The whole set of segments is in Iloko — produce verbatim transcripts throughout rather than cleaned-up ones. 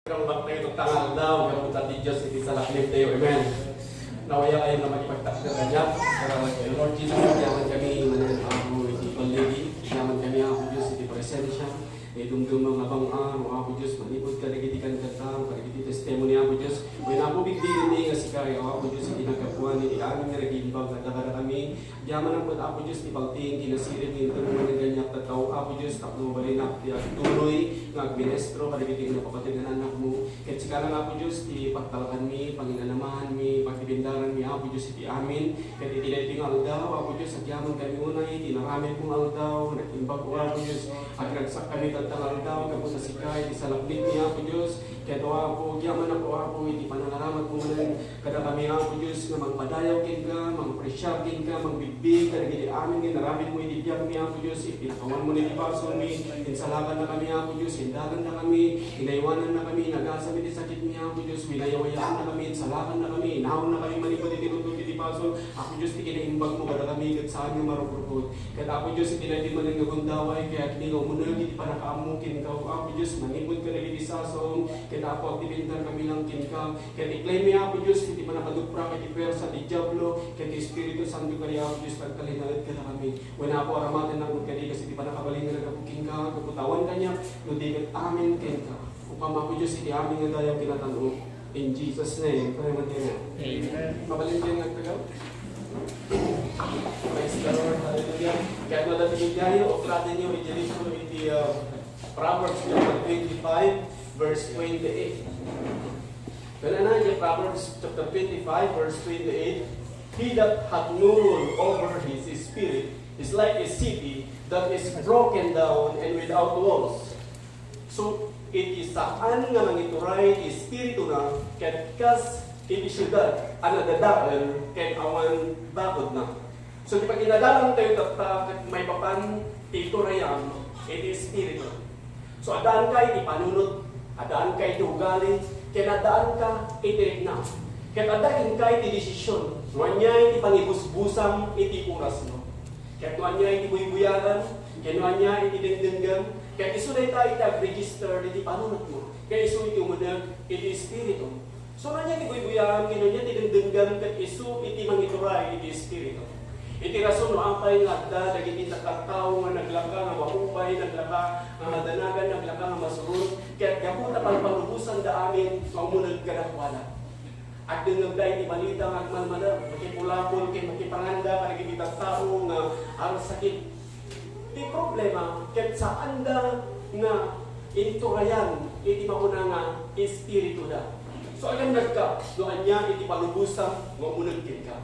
Kang baktayo tatta nga aldaw, gapu ta ti Dios iti salaknibtayo. Amen. Nawaya kayo nga makipagtakder kaniak. Lord Jesus, agyaman kami manen, Apo, iti balligi. Agyaman kami, Apo Dios, iti presensia. Iti dumduma nga bang-a, Apo Dios, manipud kadagiti kankanta, kadagiti testimony, Apo Dios. Wen, Apo, bigdi nga sika, Apo Dios, iti naggapuan iti amin nga nagimbag nga daga kami. Agyaman pay, Apo Dios, ti paltiing kinasirib nga inted mo manen kaniak tattao, Apo Dios, tapno mabalinak ti agtuloy nga agministro kadagiti napapateg nga anakmo. Ket sika lang, Apo Dios, ti pagtalkanmi, panginanamaanmi, pagdipindaranmi, Apo Dios, iti amin. Ket iti daytoy nga aldaw, Apo Dios, agyaman kami unay iti inaramidmo nga aldaw, nagimbag, Apo Dios. Agragsak kami tatta nga aldaw, gapu ta sika iti salaknibmi, Apo Dios. Ket, Apo, agyaman, Apo, iti panangaramatmo manen kadakami, Apo Dios, nga mangpadayaw kenka, mangapresiar kenka, mangbigbig kadagiti amin nga inaramidmo iti biagmi, Apo Dios, ipinakawanmo iti basolmi, insalakannakami, Apo Dios, indagannakami, inaywanannakami, inagasam iti sakitmi, Apo Dios, winayawayaannakami, insalakannakami, inawannakami manipud iti rukod iti basol, Apo Dios, ti kinaimbagmo kadakami, ket saan nga marukrukot. Ket, Apo Dios, iti daytoy manen nga gundaway, kayatmi nga umuneg iti pannakaammo kenka, Apo Dios, manipud kadagiti sasaom, ket, Apo, agdipendar kami lang kenka. Ket iklay mi, Apo Dios, iti pannakadupra iti puersa ti Diablo, ket ti Espiritu Santo kadi, Apo Dios, ti agtalinaed kadakami. Wen, Apo, aramatennak met kadi kas iti pannakabalin nga naggapu kenka, gapu ta awan kaniak, no di ket amin kenka. Upam, Apo Dios, iti amin nga dayaw kinatan-ok. In Jesus' name, pray, amen. Amen. Mabalin kayo nga agtagaw? Praise the Lord. Hallelujah. Kaya no dati medyayo, o trade nyo, iti libro iti, uh, Proverbs chapter twenty-five, verse twenty-eight. Kaya na, iti Proverbs chapter twenty-five, verse twenty-eight, "He that hath no rule over his spirit is like a city that is broken down and without walls." So, iti saan nga mangituray ti espirituna, ket kas iti siudad a nadadael ken awan bakodna. So, ti pagidadalan tayo tatta, ket maipapan ti iturayan iti espiritu. So, addaanka iti panunot, addaanka iti ugali, ken addaanka iti rikna. Ket adda kenka iti desisyon, no ania iti pangibusbusam iti orasmo. Ket no ania iti buybuyaram, ken no ania iti dengdengngem, ket isu dayta iti agregister iti panunotmo, ket isu iti umuneg iti espiritu. So, no ania ti buybuyaram, ken no ania ti dengdengngem, ket isu iti mangituray iti espiritu. Iti rason no apay nga adda dagiti tattao nga naglaka nga maupay, naglaka nga madanagan, naglaka nga masuron, ket gapu ta palpalubosanda amin nga umuneg kadakuada. Agdengngegda iti balita nga agmalmalem, makipulapol ken makipanganda kadagiti tattao nga agsakit. Ti problema, ket saanda nga inturayan iti makuna nga espirituda. So, agannadka no ania iti palubosam nga umuneg kenka.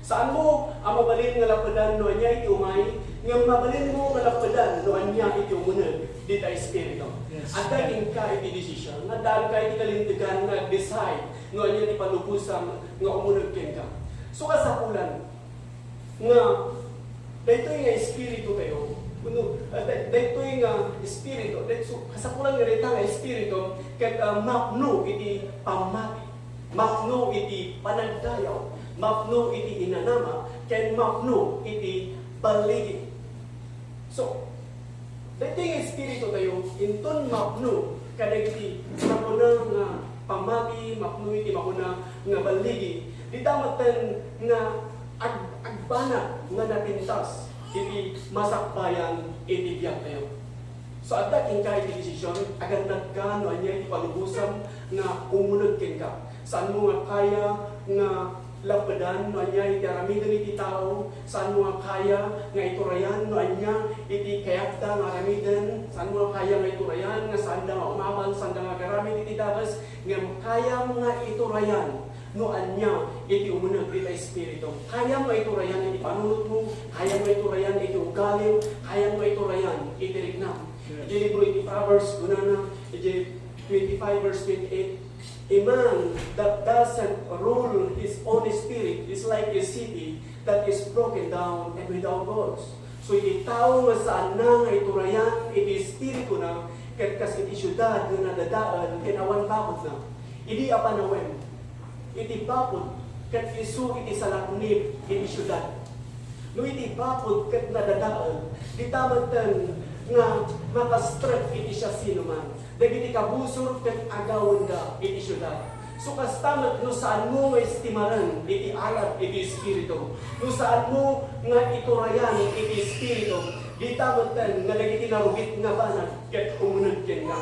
Saanmo a mabalin nga lappedan no ania iti umay, ngem mabalinmo nga lappedan no ania iti umuneg dita espiritu. Yes. Adda kenka iti desisyon, addaanka iti kalintegan nga decide no ania ti palubosam nga umuneg kenka. So, kasapulan nga daytoy nga espiritu tayo, kuno, ah, day-, daytoy nga espiritu, day-, so, kasapulan nga dayta nga espiritu, ket, ah, mapno iti pammati, mapno iti panagdayaw, mapno iti inanama, ken mapno iti balligi. So, daytoy nga espiritu tayo, inton mapno kadagiti makuna nga pammati, mapno iti makuna nga balligi, dita metten nga ag-, agbanag nga napintas iti masakbayan iti biag tayo. So, adda kenka iti desisyon, agannadka no ania iti palubosam nga umuneg kenka. Saanmo nga kaya nga lappedan no ania iti aramiden iti tao, saanmo nga kaya nga iturayan no ania iti kayatda nga aramiden, saanmo nga kaya nga iturayan nga saanda nga umabal, saanda nga agaramid iti dakes, ngem kayam nga iturayan no ania iti umuneg dita espiritu. Kayam nga iturayan iti panunotmo, kayam nga iturayan iti ugalim, kayam nga iturayan iti riknam. Iti libro iti Proverbs, kunana, iti twenty-five verse twenty-eight, "A man that doesn't rule his own spirit is like a city that is broken down and without walls." So, iti tao nga saanna nga iturayan iti espirituna, ket kas iti siudad nga nadadael ken awan bakodna. Idi a panawen, iti bapod ket isu iti salaknib iti siudad. No iti bapod ket nadadael, dita metten nga makastrek iti siasinoman. dagiti kabusor ket agawenda iti siudad. So kasta met no saanmo nga estimaren iti alab iti Espiritu, no saanmo nga iturayan iti Espiritu, dita metten nga dagiti narugit nga banag ket umuneg kenka.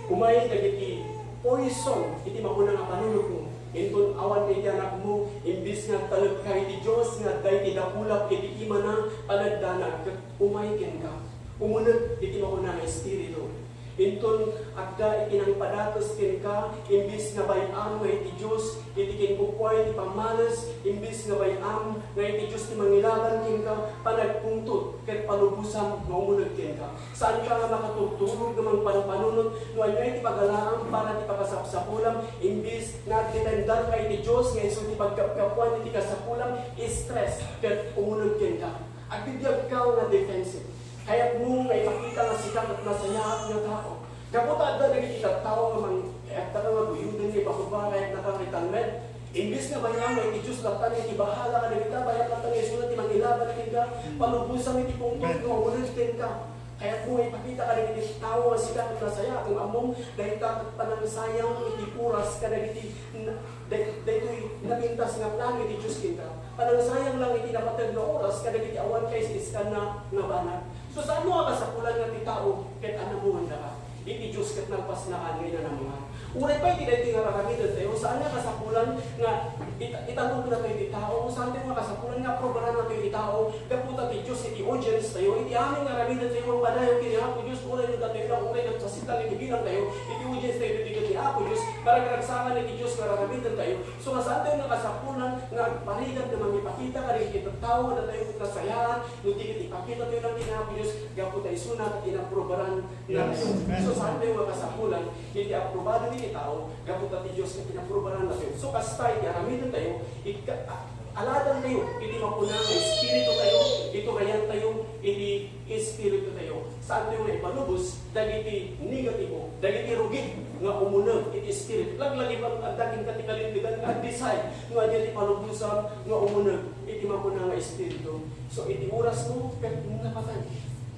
Umay dagiti poison iti makuna nga panunotmo, inton awan iti anakmo, imbis nga agtalekka iti Dios nga adda iti dakulak iti imana, panagdanag ket umay kenka. Umuneg iti makuna nga espiritu. Inton adda iti nangpadakes kenka, imbis nga bay-am nga iti Dios iti kinkukua iti pammales, imbis nga bay-am nga iti Dios ti mangilaban kenka, panagpungtot ket palubosam nga umuneg kenka. Saanka nga makaturturog nga mangpanpanunot no ania iti pagalaam para ti pakasapsapulam, imbis nga agdependerka iti Dios nga isu ti pagkapkapuan iti kasapulam, stress ket umuneg kenka. Agbibiagka nga defensive. Kayatmo nga ipakita nga sika ket nasayaat nga tao. Gapu ta adda dagiti tattao nga mang-, kayatnaka nga guyoden nga ipakuba, kayatnaka nga italmed. Imbis nga bay-am nga iti Dios latta nga iti bahala kadagita, bay-am latta nga isuna ti mangilaban kenka, palubosam iti pungtot nga umuneg kenka. Kayatmo nga ipakita kadagiti tao nga sika ket nasayaat, ngem ammom, dayta ket panangsayang iti oras kadagiti na-, day-, daytoy napintas nga plano iti Dios kenka. Panangsayang lang iti napateg nga oras kadagiti awan kaisiskanna nga banag. So, saanmo nga kasapulan nga ti tao ket anamuandaka? Iti Dios ket nagpasnaan nga inanamuan. Uray pay iti daytoy nga aramidentayo, saan nga kasapulan nga it-, italogna tayo iti tao, saan tayo nga kasapulan nga aprobaran natayo iti tao, gapu ta ti Dios iti audience tayo, iti amin nga aramidentayo, mangpadayaw ken ni Apo Dios, uray no datayo lang, uray ket bassit lang iti bilang tayo, iti audience tayo, iti ket ni Apo Dios, maragragsakan iti Dios nga aramidentayo. So, nga saan tayo nga kasapulan nga agparigat nga mangipakita kadagiti tattao nga datayo ket nasayaat, no di ket ipakita tayo lang ken ni Apo Dios, gapu ta isuna ket inaprobaran Yes. Amen. So, saan tayo nga kasapulan iti aprobado iti tao, gapu ta ti Dios nga pinaprobaran tayo. So, kasta iti aramiden tayo, ika-, a-, aladan tayo iti makuna nga espiritu tayo, iturayan tayo iti espiritu tayo. Saan tayo nga ipalubos dagiti negatibo, dagiti rugit nga umuneg iti espiritu. Laglagipan adda kenka ti kalintegan nga ag-decide no ania ti palubosam nga umuneg iti makuna nga espiritu. So, iti orasmo, ket napateg.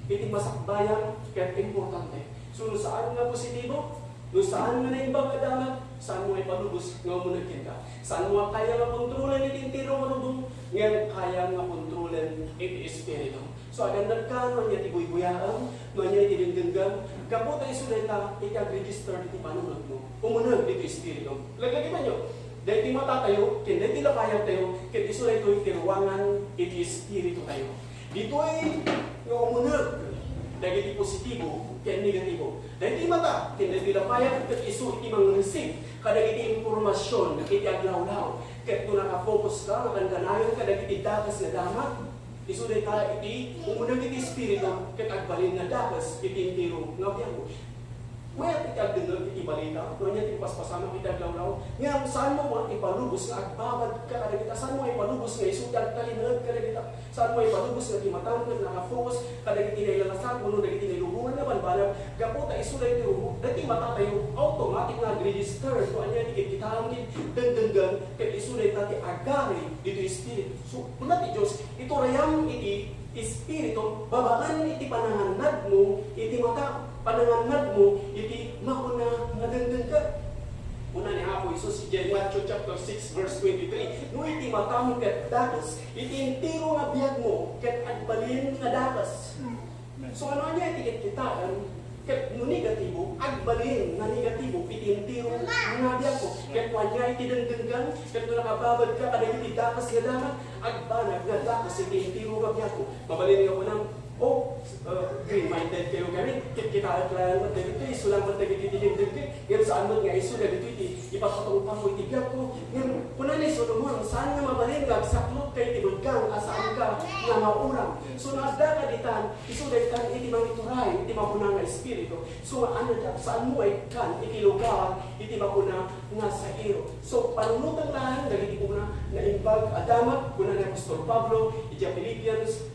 Iti masakbayan, ket importante. So, no saan nga positibo, no saan nga naimbag a damag, saanmo nga ipalubos nga umuneg kenka. Saanmo nga kaya nga kontrolen iti entero nga lubong, ngem kaya nga kontrolen iti espiritu. So, agannadka no ania ti buybuyaem, no ania ti dengdengngem, gapu ta isu dayta iti ag-register iti panunotmo. Umuneg ditoy espiritu. Laglagipanyo, daytoy matatayo, ken daytoy lapayagtayo, ket isu daytoy ti ruangan iti espiritutayo. Ditoy nga umuneg dagiti positibo ken negatibo. Daytoy mata ken daytoy lapayag ket isu iti mangreceive kadagiti impormasyon iti aglawlaw. Ket no nakafokus ka, makankanayonka dagiti dakes nga damag, isu dayta iti umuneg iti espiritu ket agbalin nga dakes iti entero nga biagmo. Mayat iti agdengngeg iti balita, no ania ti paspasamak iti aglawlaw. Ngem saanmo nga ipalubos nga agbabad ka kadagita, saanmo nga ipalubos nga isu ti agtalinaed kadagita, saanmo nga ipalubos nga ti matam ket nakafocus kadagiti nailalasag wenno dagiti nailubongan nga banbanag, gapu ta isu daytoy rubo, dagiti matatayo, automatic nga ag-register no ania ti kitkitaem ken dengdengngem, ket isu dayta ti agari ditoy espiritu. So, kuna ti Dios, iturayam iti Espiritu, babaen iti panangannadmo iti mata, panangannadmo iti makuna nga dengdengngem. Kuna ni Apo Jesus idiay Matthew chapter six, verse twenty-three, "No iti matam ket dakes, iti entero nga biagmo ket agbalin nga dakes." Amen. So, ano ania iti kitkitaem? Ket no negatibo, agbalin nga negatibo iti entero nga biagmo. Ket no ania iti dengdengngem, ket no nakababad ka kadagiti dakes nga damag, agbanag nga dakes iti entero nga biagmo. Mabalin nga kunam, "Oh, uh, green-minded kayo kami. Kitkitaek laeng met dagitoy, isu lang met dagitoy ti dengdengngeg. Ngem saan met nga isu dagitoy ti ipapatungpalko iti biagko." Ngem kuna ni Solomon, saan nga mabalin nga agsaklot ka iti butgang a saanka nga mauram. So, no adda ka ditan, isu daytan iti mangituray iti makuna nga espiritu. So, nga ania, saanmo nga ikkan iti lugar iti makuna nga sairo. So, panunoten laeng dagiti kuna naimbag a damag, kuna ni apostol Pablo iti Philippians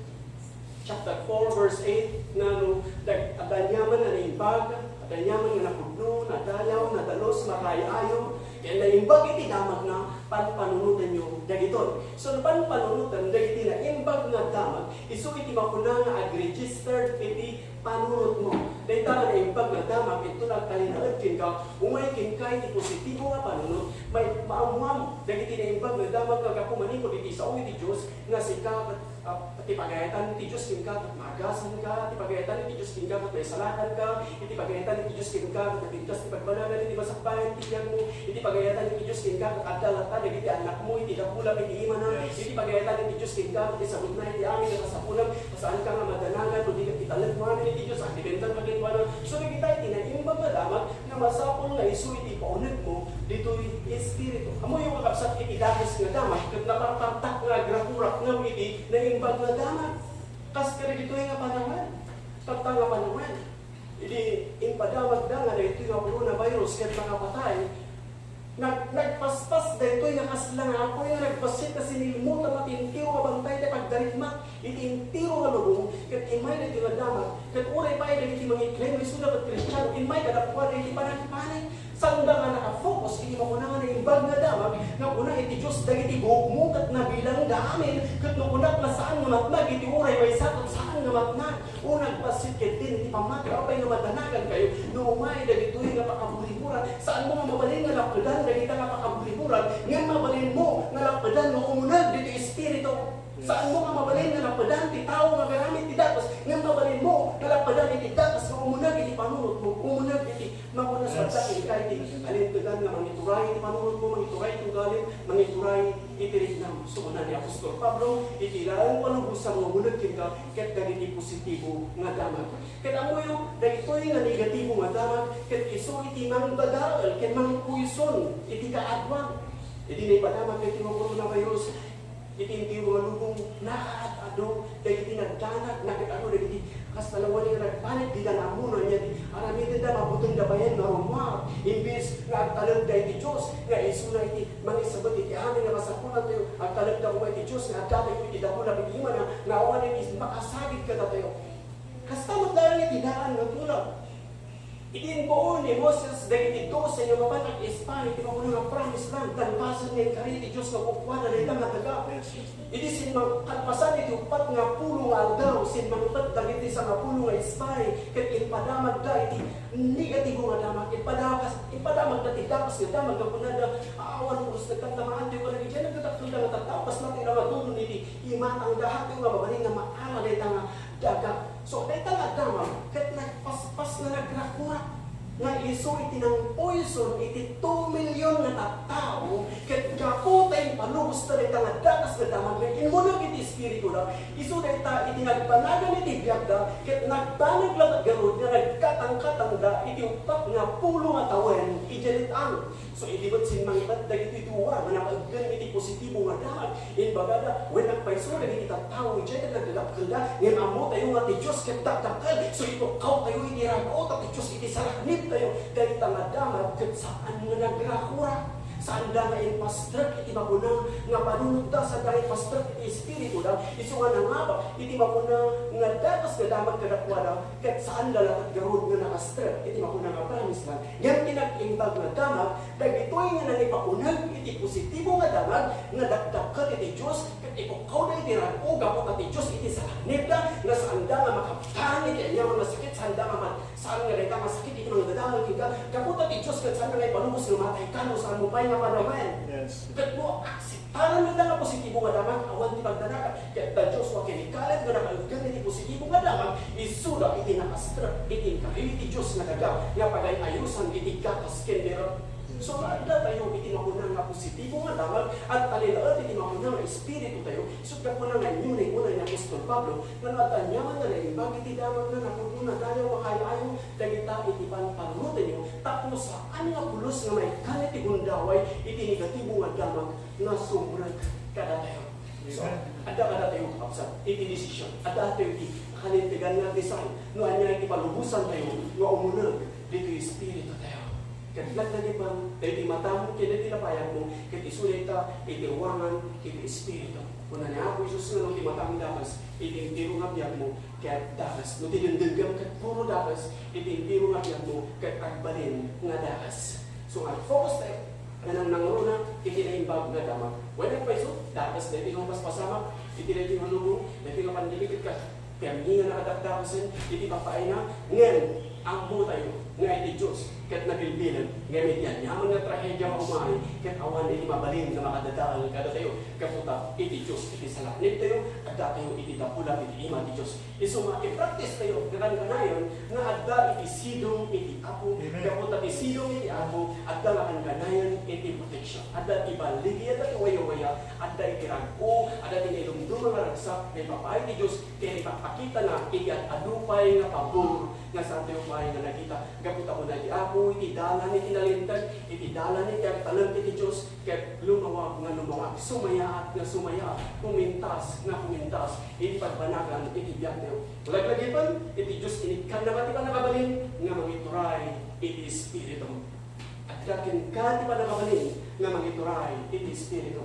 chapter four, verse eight, nga no dag-, adda aniaman a naimbag, adda aniaman nga napudno, nadayaw, nadalus, makaay-ayo, ken naimbag iti damagna, panpanunotenyo dagitoy. So, no panpanunoten dagiti naimbag nga damag, isu iti makuna nga ag-registered iti panunotmo. Dayta nga naimbag nga damag, inton agtalinaed kenka, umay kenka iti positibo nga panunot, may maammoam dagiti naimbag nga damag nga gapu manipud iti sao iti Dios, nga sika ket, ah, ti pagayatan ti Dios kenka ket maagasanka, ti pagayatan ti Dios kenka ket maisalakanka, iti pagayatan ti Dios kenka ket napintas ti pagbanagan iti masakbayan ti biagmo, iti pagayatan ti Dios kenka ket adda latta dagiti annakmo iti dakula iti imana, Yes. iti pagayatan ti Dios kenka ket isabutna iti amin a kasapulam, Saanka nga madanagan no di ket italek manen iti Dios, agdepender ka kenkuana. So, dagita iti naimbag nga damag nga masapul nga isu iti ipaunegmo ditoy Espiritu. Ammoyo, kakabsat, iti dakes nga damag ket naparpartak nga agrakurak ngem iti naimbag nga damag. Kas kadagitoy nga panawen, tatta nga panawen. Idi impadamagda nga daytoy nga coronavirus ket nakapatay, Nag-, nagpaspas daytoy nga kasla nga apuy nga nagbassit nga sinilmutan ti entero nga bantay ti pagdarikmat iti entero nga lubong, ket immay daytoy nga damag, ket uray pay dagiti mangiklem nga isuda ket Kristiano, immay kadakuada iti panagpanik. Sanda nga nakafocus iti makuna nga naimbag nga damag, nga kuna iti Dios, dagiti buokmo ket nabilangda amin, ket no kunak nga saan nga matnag iti uray maysa ket saan nga matnag. O nagbassit ketdin iti pammati, apay nga madanagankayo no umay dagitoy nga pakaburiburan? Saanmo nga mabalin nga lappedan dagita nga pakaburiburan, ngem mabalinmo nga lappedan nga umuneg ditoy Espiritu. Yes. Saanmo nga mabalin nga lappedan ti tao nga agaramid ti datos, ngem mabalinmo nga lappedan iti datos nga umuneg iti panunotmo, umuneg iti Makunas Yes. Pagtakin ka iti kalintegan nga mangituray iti panunotmo, mangituray iti ugalim, mangituray iti riknam. So, kuna ni Apostol Pablo, iti laeng palubosan nga umuneg kenka ket dagiti positibo nga damag. Ket ammoyo, dagitoy nga negatibo nga damag, ket isu iti mangdadael ken mangpuison iti kaaduan. Idi naipadamag dagiti nga coronavirus, Iti entero nga lubong, nakaad-adu dagiti nagdanag, nakaad-adu dagiti kas nalawani nga nagpanik, dida naammo no ania ti aramidenda, mabutengda bayen nga rummuar. Imbes nga agtalekda iti Dios, nga isuna iti mangisabet iti amin nga kasapulantayo, agtalekda koma iti Dios nga addatayo iti dakula iti imana, nga awan iti makasagid kadatayo. Kasta met laeng iti daan nga tulag. Idi imbaon ni Moses dagiti dose nga mapan ag-espay iti makuna nga promised land, kalpasan nga inkari ti Dios nga kukuana dayta nga daga. Idi simmang-, kalpasan iti uppat nga pulo nga aldaw, simmangpet dagiti sangapulo nga espay, ket impadamagda iti negatibo nga damag. Impadamag-, impadamagda ti dakes nga damag nga kunada, "Awan pulos nagkantamaantayo kadagiti nagdadakkelda nga tattao, kas matira nga dunnon iti imatangda, haantayo nga mabalin nga maala dayta nga daga." So, dayta nga damag ket nagpaspas nga nagrakurak nga isu iti nangpoison iti two million nga tattao, ket gapu ta impalubosta dayta nga dakes nga damag nga immuneg iti espirituda, isu dayta iti nagbanagan iti biagda, ket nagbanag laeng garud nga nagkatangkatangda iti uppat nga pulo nga tawen idiay let-ang. So, idi met simmangpet dagiti dua nga nakaeggen iti positibo nga damag, imbagada, wen nagpayso dagiti tattao idiay ket nagdadakkelda, ngem ammotayo nga ti Dios ket dakdakkel. So, ipukkawtayo iti rag-o ta ti Dios iti saraknibtayo. Dayta nga damag ket saan nga nagrakurak. Saanda nga impastrek iti makuna nga panunotda, saanda nga impastrek iti espirituda, isu nga nangabak iti makuna nga dakes nga damag kadakuada, ket saanda laeng garud nga nakastrek iti makuna nga promised land. Ngem ti nag-imbag nga damag, Dagitoy nga nangipauneg iti positibo nga damag nga dakdakkel iti Dios, ket ipukkawda iti rag-o gapu ta ti Dios iti saraknibda, nga saanda nga makabtareng iti aniaman nga sakit, saanda nga man-, saan nga dayta nga sakit iti mangdadael kenka, gapu ta ti Dios ket saanda nga ipalubos nga matayka no saanmo pay nga panawen. Yes. Ket no akseptaran met nga positibo nga damag, awan ti pagdanagan. Ket da Joshua ken ni Caleb nga nakaeggen iti positibo nga damag, isuda iti nakastrek iti inkari ti Dios nga daga nga pagay-ayosan iti gatas ken biag. So, nga adda tayo iti makuna nga positibo nga damag, agtalinaed iti makuna nga espiritu tayo, isut' gapuna nga inyo ni una ni Apostol Pablo, nga no adda aniaman nga naimbag iti damagna, napudno, nadayaw, makaay-ayo, dagita iti panpanunotenyo, tapno saan nga pulos nga maikkan iti gundaway iti negatibo nga damag nga sumrek kadatayo. So, Amen. Adda kadatayo, kakabsat, iti desisyon. Adda tayo iti kalintegan nga design. No ania iti palubosan tayo nga umuneg ditoy espiritu tayo. Ket laglagipan, daytoy matam ken daytoy napayagmo, ket isu dayta iti ruangan iti espiritu. Kuna ni Apo Jesus nga no ti matam dakes, iti entero nga biagmo, ket dakes. No ti dendenggam ket puro dakes, iti entero nga biagmo, ket agbalin nga dakes. So, nga focus tayo. Nga nangnangruna iti naimbag nga damag. Wen nagpayso, dakes daytoy nga paspasamak, iti daytoy nga lubong, daytoy nga pandemic, ket kas-, Kami nga nakadakdakesen iti babaina, ngem ammotayo nga iti Dios ket nabilbilen, ngem iti aniaman nga trahedia nga umay, ket awan iti mabalin nga makadadael kadatayo, gapu ta iti Dios iti salaknibtayo, addatayo iti dapulan iti ima ti Dios. Isu nga, i-practice tayo, nga kankanayon, nga adda iti sidong iti Apo, Amen. Gapu ta ti sidong iti Apo, adda nga kankanayon iti protection. Adda ti baligi, adda ti wayawaya, adda iti rag-o, adda ti naidumduma nga ragsak, maipapaay ti Dios, ken ipakpakitana iti ad-adu pay nga pabor nga santayo pay nga nakita. Gapu ta kuna ti Apo, iti dalan iti nalinteg, iti dalan iti agtalek iti Dios, ket lumawag nga lumawag, sumayaat nga sumayaat, pumintas nga pumintas iti pagbanagan iti biagtayo. Laglagipen, iti Dios inikkanna ti pannakabalin nga mangituray iti Espiritu. Adda kenka ti pannakabalin nga mangituray iti Espiritu.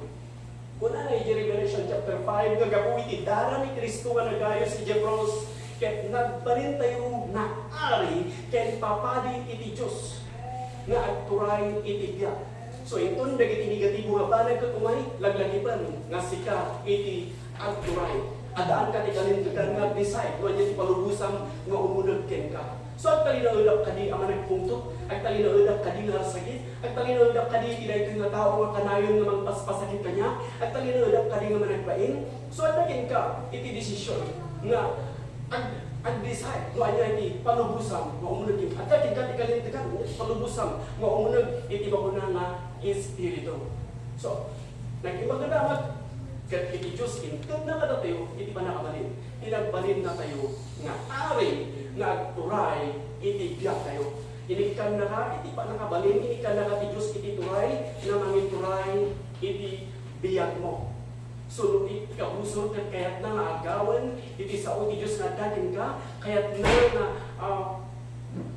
Kunana iti Revelation chapter five nga gapu iti dara ni Cristo nga nagayos idiay krus, ket nagbalintayo nga ari ken papadi iti Dios nga agturay iti biag. So, inton dagiti negatibo nga banag ket umay, laglagipen nga sika iti agturay. Addaanka ti kalintegan nga agdeside no ania ti palubosam nga umuneg kenka. So, agtalinaedak kadi a managpungtot, agtalinaedak kadi nga arsagit, agtalinaedak kadi iti daytoy nga tao nga kanayon nga mangpaspasakit kaniak, agtalinaedak kadi nga managbain. So, adda kenka iti desisyon nga ag-, ag-decide no ania iti palubosam nga umuneg ken-, adda kenka ti kalintegan, iti palubosam nga umuneg iti bakuna nga Espiritu. So, nagimbaga damag, ket iti Dios, intedna kadatayo iti pannakabalin. Ti nagbalinnatayo nga ari nga agturay iti biagtayo. Inikkannaka iti pannakabalin, inikkannaka ti Dios iti turay nga mangituray iti biagmo. Suno iti kabusor ket kayatna nga agawen iti sao ti Dios nga adda kenka, kayatna nga, ah,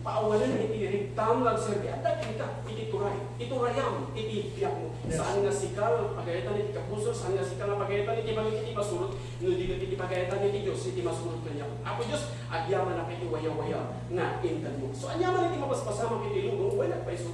paawanen iti riktam nga agserbi, adda kenka iti turay, iturayam iti biagmo. Yes. Saan nga sika nga pagayatan iti kabusor, saan nga sika nga pagayatan iti bangin iti masurot, no di ket iti pagayatanna ti Dios iti masurot kaniak. Apo Dios, agyamanak iti wayawaya nga intedmo. So, ania man iti mapaspasamak iti lubong, wen agpayso.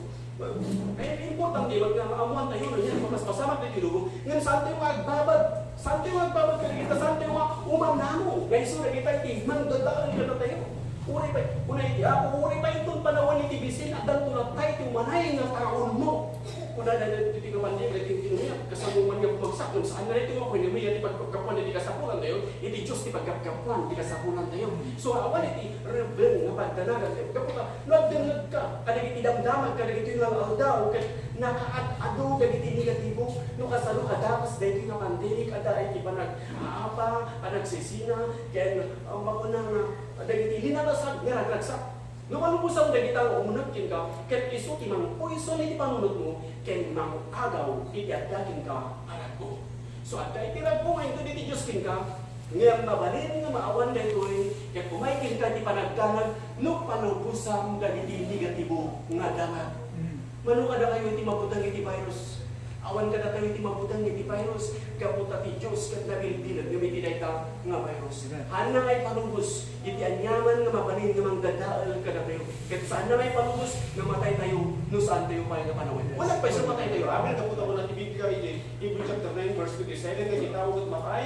Kaya importante met nga maammoantayo no ania ti mapaspasamak iti lubong. Ngem saantayo nga agbabad, saantayo nga agbabad kadagita, saantayo nga umanamo. Nga isu dagita iti mangdadael kadatayo. Uray pay, kuna iti Apo, uray pay inton panawen iti bisin, addanto latta iti umanay nga taonmo. Kuna dagiti nga pandemic, dagiti kinuniak, kasano man nga bumagsak, ngem saan nga iti nga pandemic, iti pagkapkapuan iti kasapulantayo, iti Dios ti pagkapkapuan iti kasapulantayo. So, awan iti rebel nga pagdanagan, gapu ta, no agdengngegka kadagiti damdamag, kadagiti nga aldaw, ket nakaad-adu dagiti negatibo, no kasano kadakes daytoy nga pandemic, adda iti panag-aapa, panagsisina, ken, ah, makuna nga dagiti linanasag nga ragragsak. No malubosam dagita nga umuneg kenka, ket isu ti mangpuyson iti panunotmo ken mangagaw iti adda kenka a rag-o. So, adda iti rag-o nga inted iti Dios kenka, ngem mabalin nga maawan daytoy ket umay kenka iti panagdanag no palubosam dagiti negatibo nga damag. Mm. Mano kadakayo iti mabuteng iti virus? Awan kadatayo iti mabuteng iti virus, gapu ta ti Dios ket nabilbileg ngem iti dayta nga virus. Amen. Haanna nga ipalubos iti aniaman nga mabalin nga mangdadael kadatayo. Ket saanna nga ipalubos nga mataytayo no saantayo pay nga panawen. Wen agpayso mataytayo. Amen. Gapu ta kuna ti Biblia iti Hebrew chapter nine, verse twenty-seven, nga ti tao ket matay,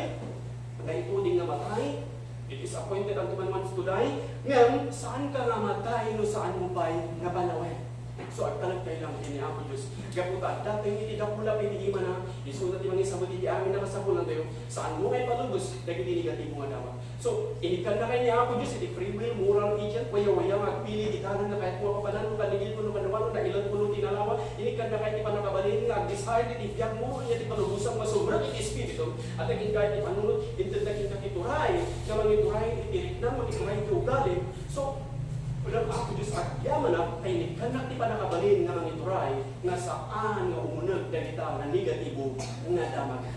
naituding nga matay, it is appointed unto man once to die. Ngem, saanka nga matay no saanmo pay nga panawen. So, agtalektayo lang ken ni Apo Dios. Gapu ta adda tayo iti dapulan iti imana, isuna ti mangisabut iti amin a kasapulantayo. Saanmo nga ipalubos dagiti negatibo nga damag. So, inikkannaka ni Apo Dios iti free will, moral agent, wayawaya nga agpili iti dalan nga kayatmo a papanan, no kanigilmo, no kanawano, nailanmo, no tinalawa. Inikkannaka iti pannakabalin nga ag-decide iti biagmo, ania ti palubosam nga sumrek iti espiritu. Adda kenka iti panunot, intedna kenka ti turay, nga mangituray iti riknam, mangituray iti ugalim. So, Apo Dios, agyamanak, ta inikkannak ti pannakabalin nga mangituray, nga saan nga umuneg dagita nga negatibo nga damag.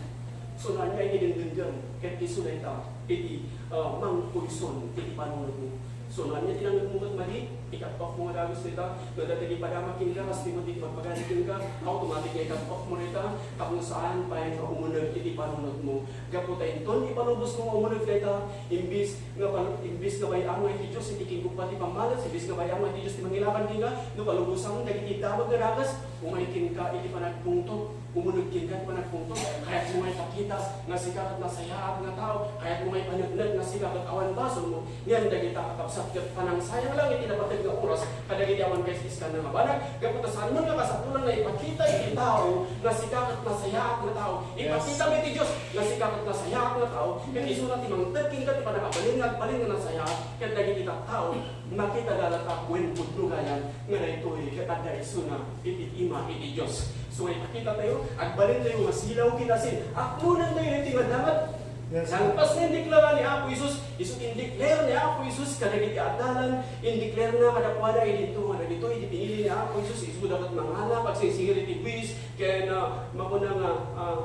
So, no ania iti dengdenggen, ket isu dayta iti, ah, mangpuyson iti panunotmo. So, no ania ti nangngegmo ket madi, Ikat-off mo nga dagus dita, no adda ti padamag kenka, kas di met ti magpagari kenka, automatic nga ikat-off mo dita, tapno saan pay nga umuneg iti panunotmo. Gapu ta inton ipalubosmo nga umuneg dayta, imbis nga pal-, imbis nga bay-am nga iti Dios iti kinkupa ti pammalas, imbis nga bay-am nga iti Dios ti mangilaban kenka, no palubosan dagiti damag nga dagus, umay kenka iti panagpungtot. Umuneg kenka ti panagpungtot. Kayatmo nga ipakita nga sika ket nasayaat nga tao. Kayatmo nga ipaneknek nga sika ket awan basolmo. Ngem dagita, kakabsat, ket panangsayang lang iti napateg nga oras kadagiti awan kaiskiskan nga banag. Gapu ta saan met nga kasapulan nga ipakita iti tao nga sika ket nasayaat nga tao. Yes. Ipakita met iti Dios nga sika ket nasayaat nga tao. Ket isuna ti mangted kenka ti panangabalin nga agbalin nga nasayaat. Ket dagiti tattao, makita da latta wen pudno gayam nga daytoy ket adda isuna iti ima iti Dios. So, ipakita tayo, agbalin tayo nga silaw ken asin. Aklonan tayo iti madamag. Yes. Nalpas nga indeklara ni Apo Jesus, isu indeklara ni Apo Jesus kadagiti adalan, indeklara na kadakuada idinto nga dagitoy iti pinili ni Apo Jesus, isu dapat mangala, pagsingsingir iti buis, ken, ah, makuna nga, ah,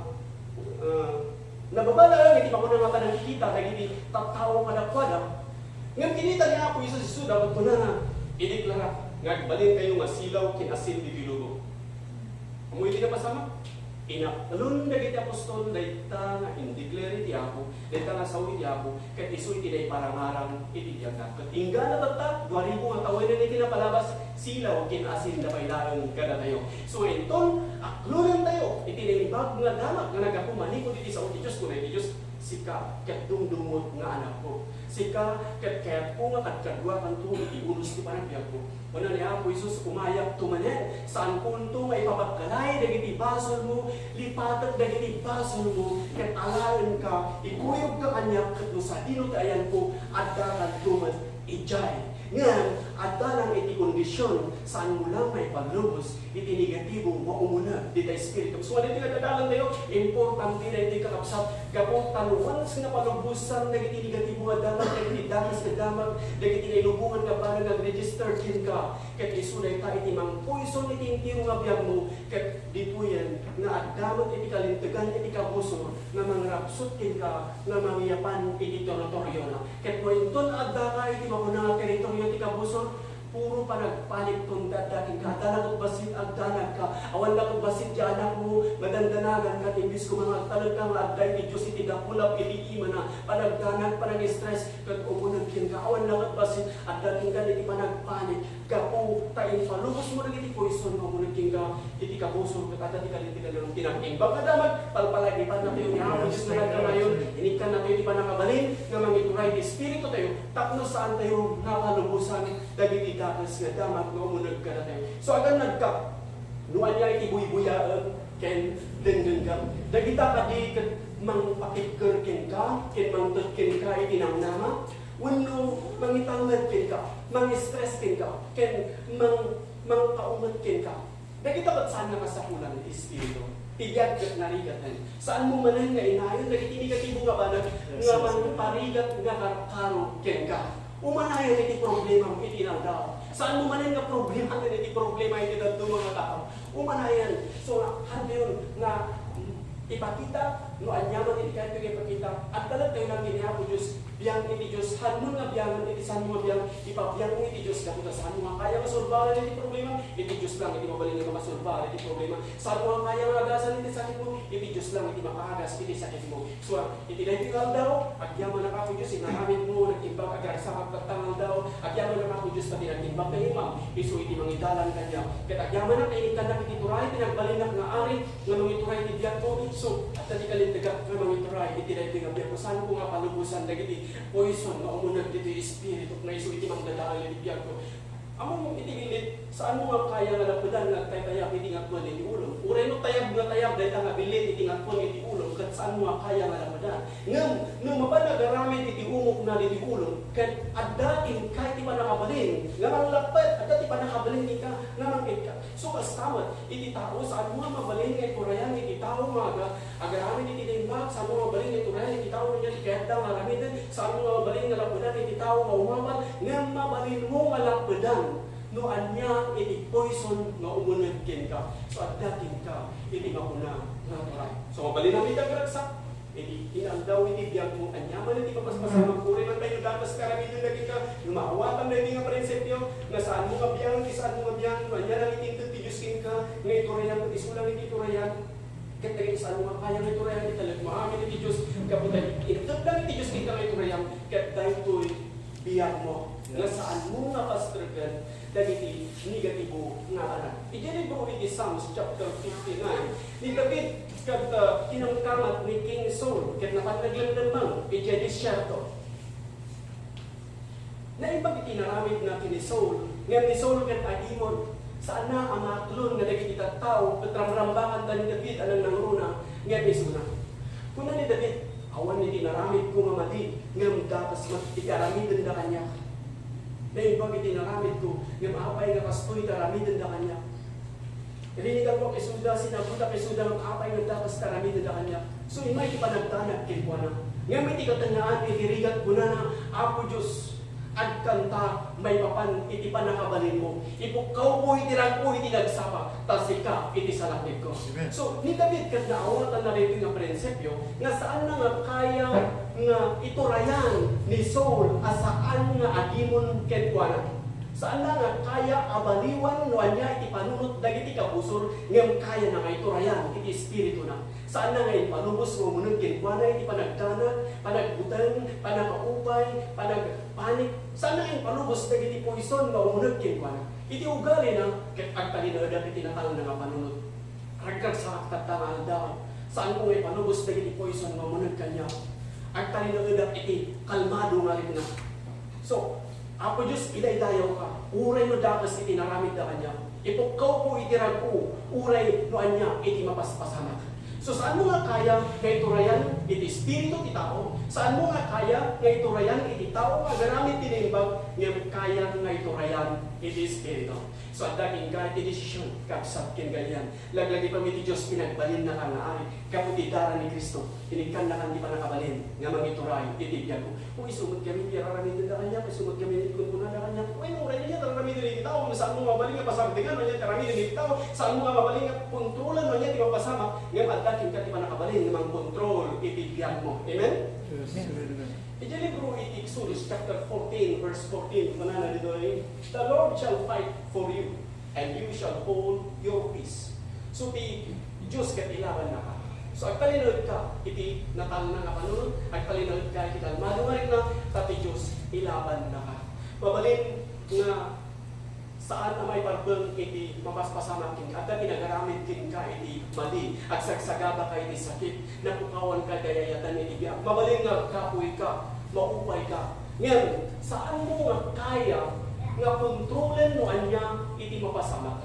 ah, nababalaeng iti makuna nga panagkikita dagiti tattao kadakuada. Ngem kinita ni Apo Jesus isuda ket kunana, ideklara nga agbalin kayo nga silaw ken asin ditoy lubong. Ammo iti napasamak, inaklon dagiti apostol dayta nga indeklara ti Apo, dayta nga sao iti Apo, ket isu iti naiparangarang iti biagna. Ket inggana tatta, dua ribu nga tawen iti napalabas, silaw ken asin da pay laeng kadatayo. So, inton aklonen tayo iti naimbag nga damag nga naggapu manipud iti sao ti Dios, kuna iti Dios, sika ket dumdumot nga anakko. Sika ket kayatko nga kadkaduakanto iti unos ti panagbiagmo. Kuna ni Apo Jesus, umayakto manen, saankonto nga ipabagkalay dagiti basolmo, lipatek dagiti basolmo, ket alaenka, ikuyogka kaniak, ket no sadino ti ayanko, addakanto met idiay. Ngem adda lang iti kondision, saanmo lang maipalubos iti negatibo nga umuneg dita espiritu. So, adda ti nadadalan tayo, importante daytoy, kakabsat, gapu ta no once nga palubosan dagiti negatibo nga damag, dagiti dagus nga damag, dagiti nailubongan nga banag nga nag-register kenka, ket isu dayta iti mangpoison iti entero nga biagmo, ket ditoyen nga adda met iti kalintegan iti kabusor nga mangrabsut kenka nga mangiyapan iti teritoriona. Ket no inton addaka iti makuna nga teritorio ti kabusor, puro panagpanikton ti adda kenka. Adda la ket bassit agdanagka. Awan la ket bassit ti anakmo, madandanaganka, imbes koma nga agtalekka nga adda iti Dios iti dakula iti imana. Panagdanag, panag-stress, ket umuneg kenka. Awan la ket bassit, adda kenka iti panagpanik. Gapu ta impalubosmo dagiti poison nga umuneg kenka iti kabusor ket adda ti kalintegan ti nag-imbag nga damag, palpalagipannatayo ni Apo Dios nga nagkanayon, inikkannatayo ti pannakabalin nga mangituray ti espirituyo tapno saantayo nga palubosan dagiti dakes nga damag nga umuneg kadatayo. So, agannadka no ania iti buybuyaem ken denggenggam. Dagita kadi ket mangpakigger kenka ken mangted kenka iti namnama? Wenno mangitangnged kenka, mang-stress kenka, ken mang-, mangkaumet kenka. Dagita ket saan nga kasapulan ti espiritu. Ti biag ket narigaten. Saanmo manen nga inayon dagiti negatibo nga banag nga mangparigat nga karkaro kenka. Umanayan iti problemam iti inaldaw. Saanmo manen nga problema iti problema iti dadduma nga tao. Umanayan. So, nga, hardin nga, mm, ipakita, no ania man iti kayatyo nga ipakita, agtalek tayo lang ken ni Apo Dios, biang iti Dios, hanmo nga biangen iti saanmo nga biang, ipabiangmo iti Dios, gapu ta saanmo nga kaya nga surbaren iti problema, iti Dios lang iti mabalin nga masurbar iti problema. Saanmo nga kaya nga agasan iti sakitmo, iti Dios lang iti makaagas iti sakitmo. So, iti daytoy nga aldaw, agyamanak, Apo Dios, inaramidmo, nag-imbag, agragsakak tatta nga aldaw, agyamanak, Apo Dios, ta ti nag-imbag nga imam, isu iti mangidalan kaniak. Ket agyamanak, inikkannak iti turay ti nagbalinnak nga ari, nga mangituray iti biagko, so, adda ti kalintegak nga mangituray iti daytoy nga biagko. Saanko nga palubosan dagiti poison nga umuneg ditoy espiritu nga isu iti mangdadael iti biagko. Ammom iti gilit, saanmo nga kaya nga lapedan nga agtaytayab iti ngakken iti ulom. Uray no tayab nga tayab dayta nga bilit iti ngakken iti ulom, ket saanmo nga kaya nga lapedan. Ngem no mapan agaramid iti umokna ditoy ulom, ket adda kenka iti pannakabalin nga manglapped, adda ti pannakabalin kenka nga mangikkat. So, kasta met, iti tao, saanmo nga mabalin nga iturayan iti tao nga aga-, agaramid iti naimbag, saanmo nga mabalin nga iturayan iti tao nga ania ti kayatda nga aramiden, saanmo nga mabalin nga lapedan iti tao nga umawat, ngem mabalinmo nga lapedan no ania iti poison nga umuneg kenka. So, adda kenka iti makuna nga turay. So, mabalinam iti agragsak. Iti inaldaw iti biagmo, ania man iti mapaspasamak, uray man pay no dakes ti aramiden dagita, no maawatan daytoy nga prinsipio, nga saanmo nga biangen ti saanmo nga biangen, no ania lang iti inted ti Dios kenka nga iturayan, ket isu lang iti iturayan, ket dagiti saanmo nga kaya nga iturayan, ket talek mo amin iti Dios, gapu ta inted lang iti Dios kenka nga iturayan, ket daytoy biagmo, nga saanmo nga pastreken dagiti negatibo nga anak. Iti libro iti Psalms chapter fifty-nine, ni David ket, uh, kinamkamat ni King Saul ket napan naglemlemmeng iti desierto. Naimbag iti inaramidna ken ni Saul, ngem ni Saul ket agimon, saanna a maaklon nga dagiti tattao ket ramrambakanda ni David a nangnangruna, ngem isuna. Kuna ni David, "Awan iti inaramidko nga madi, ngem dakes met iti aramidenda kaniak. Naimbag iti inaramidko, ngem apay nga kastoy ti aramidenda kaniak?" Rinigatak isuda, sinagutak isuda, ngem apay nga dakes ti aramidenda kaniak? So, immay ti panagdanag kenkuana. Ngem iti katengngaan iti rigat, kunana, "Apo Dios, agkanta maipapan iti pannakabalinmo. Ipukkawko iti rag-o iti nagsapa, ta sika iti salaknibko." Amen. So, ni David ket naawatanna daytoy nga prinsipio nga saanna nga kaya nga iturayan ni Saul a saan nga agimon kenkuana. Saanna nga kaya a baliwan no ania iti panunot dagiti kabusor, ngem kayana nga iturayan iti espirituna. Saanna nga impalubos nga umuneg kenkuana iti panagdanag, panagbuteng, panakaupay, panagpanik. Saanna nga impalubos dagiti poison nga umuneg kenkuana. Iti ugalina, ket agtalinaedak iti natalna nga panunot. Ragragsaak tatta nga aldaw. Saanko nga ipalubos dagiti poison nga umuneg kaniak. Agtalinaedak iti kalmado nga rikna. So, Apo Dios, idaydayawka, uray no dakes iti inaramidda kaniak. Ipukkawko iti rag-o, uray no ania iti mapaspasamak. So, saanmo nga kaya nga iturayan iti espiritu ti tao? Saanmo nga kaya nga iturayan iti tao nga agaramid ti naimbag, ngem kaya nga iturayan iti espiritu? So, adda kenka iti desisyon, kabsat, ken galian. Laglagipem iti Dios, pinagbalinnaka nga ari gapu ti dara ni Cristo. Inikkannakan ti pannakabalin nga mangituray iti biagmo. O, isu met ngamin ti ar-aramidenda kaniak, isu met ngamin ti kunkunada kaniak. Wenno, uray ania ti ar-aramiden iti tao, no saanmo nga mabalin nga pasardengan no ania ti aramiden iti tao, saanmo nga mabalin nga kontrolan no ania ti mapasamak, ngem adda kenka ti pannakabalin nga mangkontrol iti biagmo. Amen? Yes. Amen. Iti libro iti Exodus chapter fourteen, verse fourteen, kunana ditoy, "The Lord shall fight for you, and you shall hold your peace." So, ti Dios ket ilabannaka. So, agtalinaedka iti natalna nga panunot, agtalinaedka iti kalmado nga rikna, ta ti Dios ilabannaka. Mabalin nga saan a maiparbeng iti mapaspasamak kenka. Adda ti nagaramid kenka iti madi, agsagsagabaka iti sakit, napukawanka iti ay-ayaten iti biag. Mabalin nga agkapuy ka, maupay ka. Ngem, saanmo nga kaya nga kontrolen no ania iti mapasamak.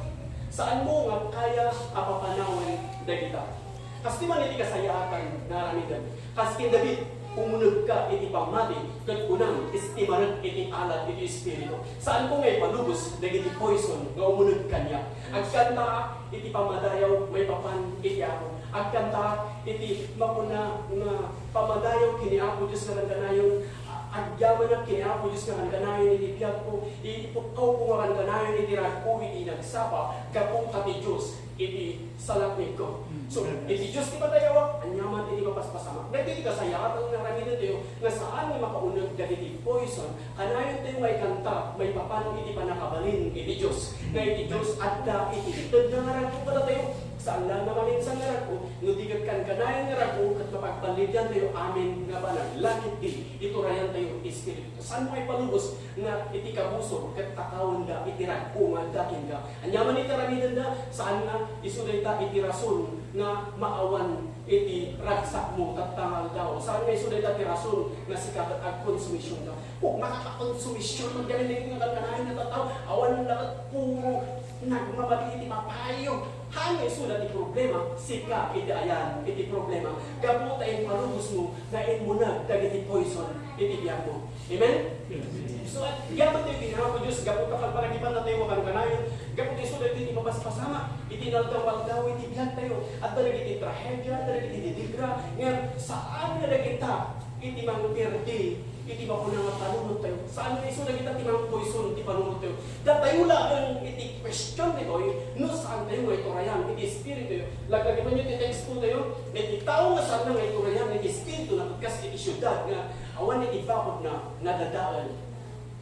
Saanmo nga kaya a papanawen dagita. Kastoy man iti kasayaatan nga aramidem. Kas ken David, umunegka iti pammati, ket kunam, istimarek iti alat iti espiritu. Saanko nga ipalubos dagiti poison nga umuneg kaniak. Agkantaak iti pammadayaw maipapan iti Apo. Agkantaak iti mapuna nga pammadayaw ken ni Apo Dios nga kankanayon, a-, agyamanak ken ni Apo Dios nga kankanayon iti biagko, ipukkawko nga kankanayon iti ragko iti nagsapa, gapu ta ti Dios iti salaknibko. Mm. So, iti Dios ti madayawak, ania man iti mapaspasamak. Daytoy ti kasayaatan nga aramidentayo, nga saan nga makauneg dagiti poison. Kanayontayo nga ikanta maipapan iti pannakabalin iti Dios. Nga iti Dios adda iti itedna nga ragko kadatayo. Saan la nga maminsan nga ragko, no di ket kankanayon nga ragko, ket mapagballidiantayo amin nga banag. Lakip di, iturayantayo ti Espiritu. Saan mo ipalubos nga iti kabusor ket takawenda iti ragko nga adda kenka. Ania man iti aramidenda, saan nga isu dayta iti rason nga maawan iti ragsakmo tatta nga aldaw. Saan nga isu dayta ti rason nga sika ket agkonsumisionka. O, makakakonsumision man kami nga kankanayon nga tattao. Awan la ket puro nagmamadi iti papayo. Haan nga isuda ti problema, sika iti ayan iti problema. Gapu ta impalubosmo nga immuneg dagiti poison iti biagmo. Amen? Yes. So, at yaman tayo iti Apo Dios, gapu ta pagpanagipan na tayo makankanayon, gapu ta isu daytoy ti mapaspasamak iti inaldaw-aldaw iti biag tayo. Adda dagiti trahedia, adda dagiti didigra, ngem saan nga dagita iti mangperdi iti makuna nga panunot tayo. Saan nga isu dagita ti mangpoison ti panunot tayo. Datayo laeng iti question ditoy, no saan tayo nga iturayan iti espiritu tayo. Laglagipenyo ti tekstotayo, iti tao nga saan nga iturayan iti espiritu na ket kas iti siudad nga awan iti bakodna, nadadael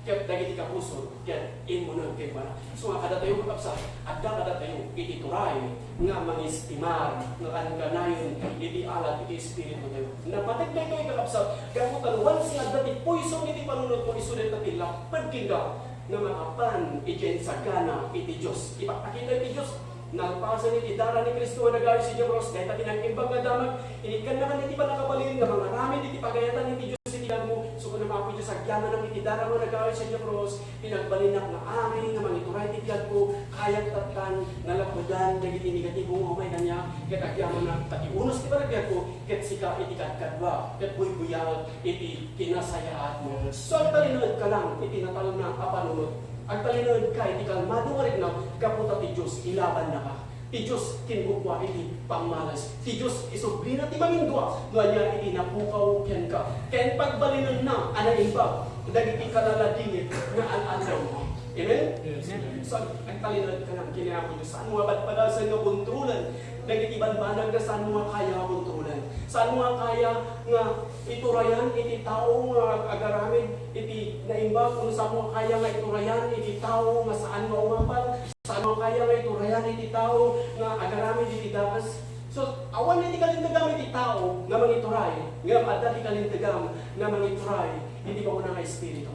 ket dagiti kapuso ket immuneg kenkuana. So nga kadatayo, kakabsat, adda kadatayo iti turay nga mangistimar nga kankanayon iti alat iti espirituyo. Napateg daytoy, kakabsat, gapu ta once nga adda ti poison iti panunotmo, isu dayta ti lapped kenka nga makapan iti insagana iti Dios. Ipakpakita iti Dios, nalpasen iti dara ni Cristo nga nagayos idiay krus, dayta ti nag-imbag nga damag, inikkannakan iti pannakabalin nga mangaramid iti pagayatan iti Dios iti biagmo. So, kunam, Apo Dios, agyamanak iti dara nga nagayos idiay krus, pinagbalinnak nga ari nga mangituray ti biagko, kayak tattan nga lappedan dagiti negatibo nga umay kaniak, ket agyamanak ta ti unos ti panagbiagko ket sika iti kadkadua, ket buybuyaek iti kinasayaatmo. So, agtalinaedka lang iti natalna a panunot. Agtalinaedka iti kalmado nga rikna gapu ta ti Dios ilabannaka. Ti Dios kinbukua iti pammales. Ti Dios isublina ti mamindua no ania iti napukaw kenka. Ken pagbalinenna a naimbag dagiti kalaladingit nga al-adawmo. Amen? Yes. So, agtalinaedka lang ken ni Apo Dios. Saanmo nga padpadasen nga kontrolen dagiti banbanag nga saanmo nga kaya nga kontrolen. Saanmo nga kaya nga iturayan iti tao nga ag-, agaramid iti naimbag, wenno saanmo nga kaya nga iturayan iti tao nga saan nga umapal, saanmo nga kaya nga iturayan iti tao nga agaramid iti dakes. So, awan iti kalintegam iti tao nga mangituray, ngem adda ti kalintegam nga mangituray iti mauna nga espiritu.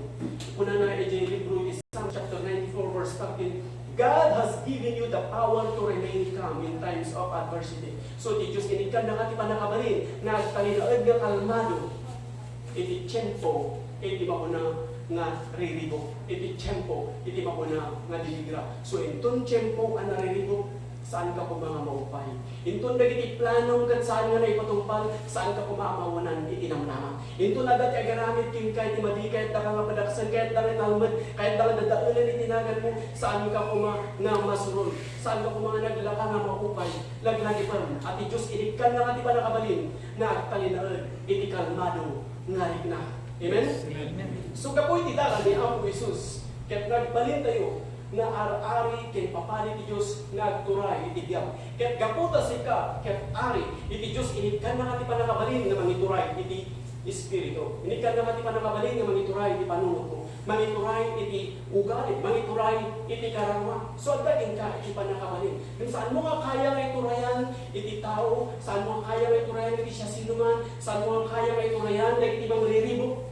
Kunana iti libro iti Psalm chapter ninety-four, verse thirteen, "God has given you the power to remain calm in times of adversity." So, ti Dios inikkannaka ti pannakabalin nga agtalinaed nga kalmado iti tiempo iti mauna nga riribuk, iti tiempo iti mauna nga dinigra. So, inton tiempo a nariribuk, saanka koma nga maupay. Inton dagiti planom ket saan nga naipatungpal, saanka koma a mawanan iti namnama. Inton adda ti agaramid kenka iti madi, kayatka nga padaksen, kayatka nga italmed, kayatka nga dadaelen iti naganmo, saanka koma nga masurod. Saanka koma nga naglaka nga maupay. Laglagipen a ti Dios inikkannaka ti pannakabalin nga agtalinaed iti kalmado nga rikna. Amen? Amen. So, gapu iti dalan ni Apo Jesus, ket nagbalintayo nga ar-ari ken papadi ti Dios nga agturay iti biag. Ket gapu ta sika ket ari iti Dios, inikkannaka ti pannakabalin nga mangituray iti Espiritu. Inikkannaka ti pannakabalin nga mangituray iti panunotmo, mangituray iti ugali, mangituray iti kararua. So, adda kenka iti pannakabalin. Ngem saanmo nga kaya nga iturayan iti tao, saanmo nga kaya nga iturayan iti siasinoman, saanmo nga kaya nga iturayan dagiti mangriribuk.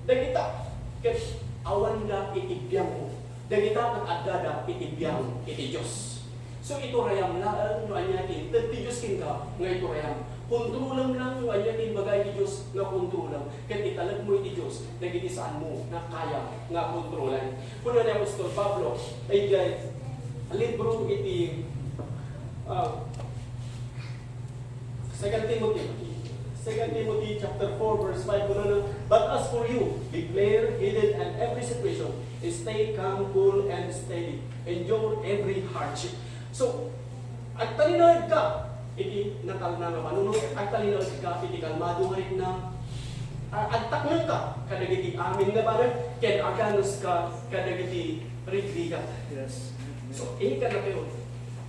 Dagita ket awanda iti biangmo. Dagita ket addada iti biang iti Dios. So, iturayam laeng no ania ti inted ti Dios kenka nga iturayam. Kontrolem lang no ania ti imbaga iti Dios nga kontrolem. Ket italekmo iti Dios dagiti saanmo nga kaya nga kontrolen. Kuna ni Apostol Pablo, idiay libro iti, ah, Second Timothy. Second Timothy chapter four, verse five, kunana, "But as for you, be clear-headed in every situation. Stay calm, cool, and steady. Endure every hardship." So, agtalinaedka iti natalna nga panunot, agtalinaedka iti kalmado nga rikna, a-, agtaknengka kadagiti amin nga banag, ken aganuska kadagiti rigrigat. Yes. So, inikannatayo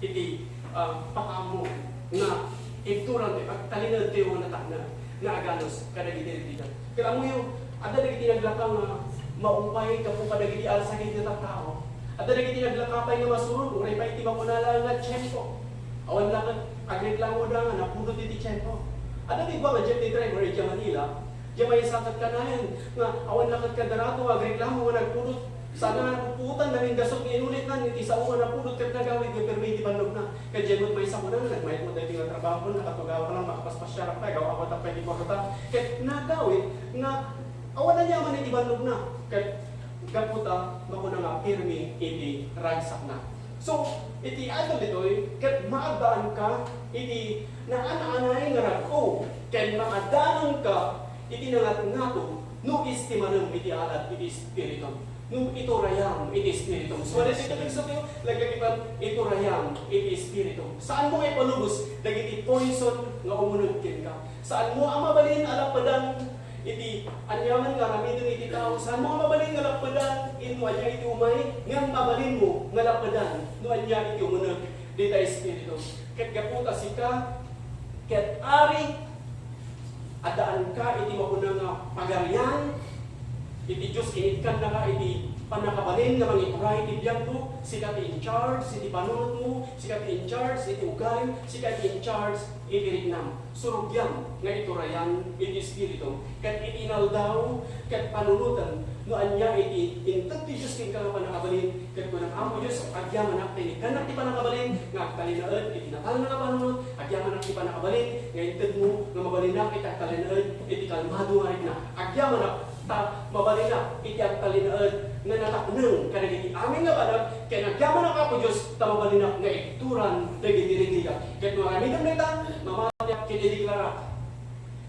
iti, ah, pakaammo nga ibturan ti agtalinaedtayo nga natakna nga aganus kadagiti rigrigat. Ket ammoyo, adda dagiti naglaka nga maupay gapu kadagiti arsakit nga tattao. Adda dagiti naglaka pay nga masurod, uray pay iti makuna laeng nga tiempo. Awan la ket agreklamoda nga napudot iti tiempo. Adda ti gua nga jeepney driver idiay Manila, diay maysa ket kanayon nga awan la ket kadarato nga agreklamo nga nagpudot. Saan nga napupuotan, namindasut nga inulitna, iti sao nga napudot ket nagawid nga permi iti bannogna. Ket diay met maysa kunana, nagmayat met daytoy nga trabaho, nakatugaw ko lang, makapaspasiar ako, agaw-awat pay ti kwarta. Ket nagawid nga awan aniaman iti bannogna. Ket gapu ta makuna nga permi iti ragsakna. So, iti adal ditoy, ket maagdaanka iti naan-anay nga rag-o, ken makadanonka iti nangatngato no istimanem iti alat iti Espiritu. No iturayam iti Espiritu. So, yes, iti tekstotayo, laglagipen iturayam iti Espiritu. Saanmo nga ipalubos dagiti poison nga umuneg kenka. Saanmo a mabalin a lappedan iti aniaman nga aramiden iti tao. Saanmo a mabalin nga lappedan no ania iti umay, ngem mabalinmo nga lappedan no ania iti umuneg. dita Espiritu. Ket gapu ta sika ket ari, addaanka iti mapuna nga pagarian iti Dios, initkannaka iti pannakabalin nga mangituray iti biagmo. Sika ti in charge iti panunotmo, sika ti in charge iti ugalim, sika ti in charge iti riknam. Surugiam nga iturayan iti Espiritu, ket iti inaldaw, ket panunotem no ania iti inted ti Dios kenka nga pannakabalin, ket kunam, Apo Dios, agyamanak ta inikkannak ti pannakabalin nga agtalinaed iti natalna nga panunot, agyamanak ti pannakabalin nga intedmo nga mabalinak iti agtalinaed iti kalmado nga rikna, agyamanak ta mabalinak iti agtalinaed nga natakneng kadagiti amin nga banag, ken agyamanak, Apo Dios, ta mabalinak nga ikturan dagiti riknam. Ket no aramidem dayta, mamatiak ken idiklarak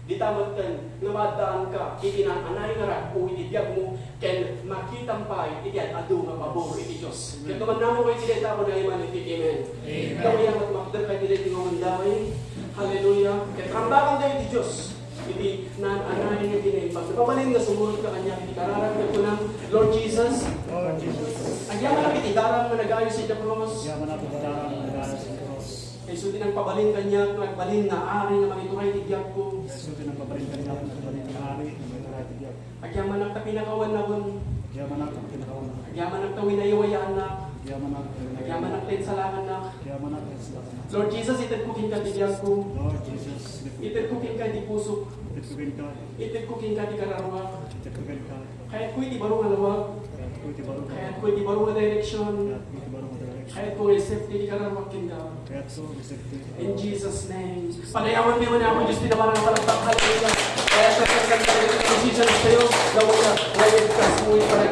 dita metten nga maaddaanka iti naan-anay nga rag-o iti biagmo, ken makitam pay iti ad-adu nga pabor iti Dios. Ket no mannamongka iti dayta, apo, naiman iti amen. Amen. Ikaw, ayan, at makder ka iti dayta nga mandamay. Hallelujah. Ket rambakan tayo iti Dios iti naan-anay nga kinaimbag. Napabalin nga sumurotka kaniak iti kararag, ket kunam, Lord Jesus, Lord Jesus, agyamanak iti daram nga nagayo sadiay krus. Agyamanak iti daram nga nagayo sadiay krus. Isu ti nagpabalin kaniak nga agbalin nga ari nga mangituray iti biagko. Isu ti nagpabalin kaniak nga agbalin nga ari nga mangituray iti biagko. Agyamanak ta pinakawanakon. Agyamanak ta pinakawanakon. Agyamanak ta winaywayaannak. Agyamanak ta winaywayaannak. Agyamanak ta insalakannak. Agyamanak ta insalakannak. Lord Jesus, itedko kenka ti biagko. Lord Jesus, itedko kenka ti pusok. Itedko kenka. Itedko kenka ti kararua. Itedko kenka. Kayatko iti baro nga lawag. Kayatko iti baro nga lawag. Kayatko iti baro nga direksyon. Kayatko iti baro nga direksyon. Kayatko nga i-safety ti kararua kenka. Kayatko nga i-safety. In Jesus' name. Padayawanmi man, Apo Dios, ti naparang a palakpak. Hallelujah. Kayatko nga i-safety